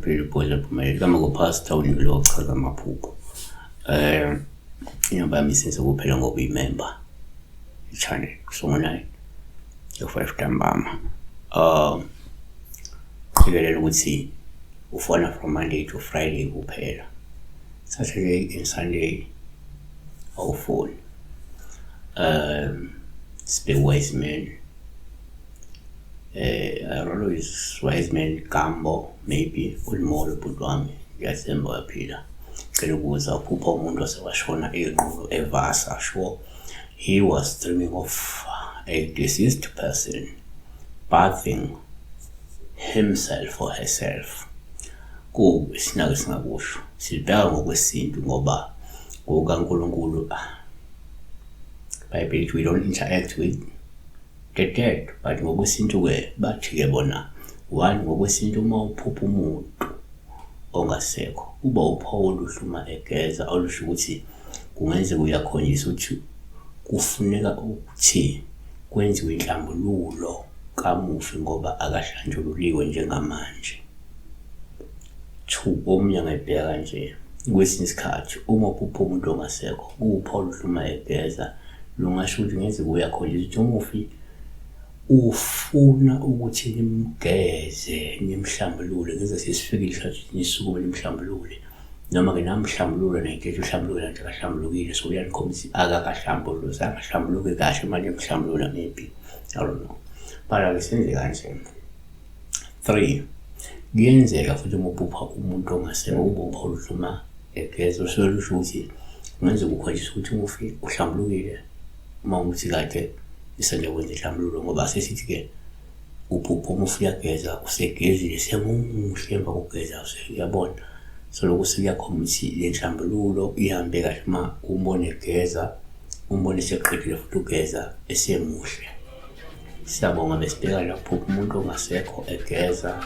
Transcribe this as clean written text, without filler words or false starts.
Uphile ubhoza phumelela. Igama kuPastor uNikelo ochaza amaphupho. Inamba yami isenze kuphela ngoba uyimember i-channel so ngo-9 yo-5 ntambama. Qikelela ukuthi ufona from Monday to Friday kuphela. Saturday and Sunday awufoni. Sibheke wise man. I don't know is wise man Gambo maybe ulimolo bhuti wami ngiyathemba uyaphila. Cela ukubuza uphupha umuntu osewashona enqunu evasa sure he was dreaming of a deceased person bathing himself or herself. Kubi sinake singakusho silibheka ngokwesintu ngoba ngokukaNkulunkulu iBhayibheli lithi we don't interact with the dead but ngokwesintu-ke bathi-ke bona one ngokwesintu uma uphupha umuntu ongasekho kuba uphawu oluhle uma egeza olusho ukuthi kungenzeka uyakhonjiswa ukuthi kufuneka ukuthi kwenziwe inhlambululo kamufi ngoba akahlanjululiwe njengamanje. Two, omunye angayibheka kanje, kwesinye isikhathi uma uphupha umuntu ongasekho kuwuphawu oluhle uma egeza lungasho ukuthi ngeze kuyakhonjiswa ukuthi umufi ufuna ukuthi nimgeze nimhlambulule ngeze sesifikile isikhathi ukuthi nisukume nimhlambulule noma-ke namhlambulula nayikhetha uhlambulukela nje akahlambulukile so uyanikhombisa akakahlambuluzi angahlambuluki kahle manje emhlambulula maybe I don't know but ake senze kanje. 3 kuyenzeka futhi uma uphupha umuntu ongasekho kube uphawu oluhle uma egeza usuke lusho ukuthi kungenzeka ukhonjiswa ukuthi umufi uhlambulukile uma ukuthi kade isanda kwenza inhlambululo ngoba sesithi-ke uphupha umufi uyageza usegezile semuhle emva kokugeza uyabona so lokhu sekuyakhomba ukuthi le nhlambululo ihambe kahle uma umbone egeza umbone eseqedile futhi ugeza esemuhle. Siyabonga besibheka lapho umuntu ongasekho egeza.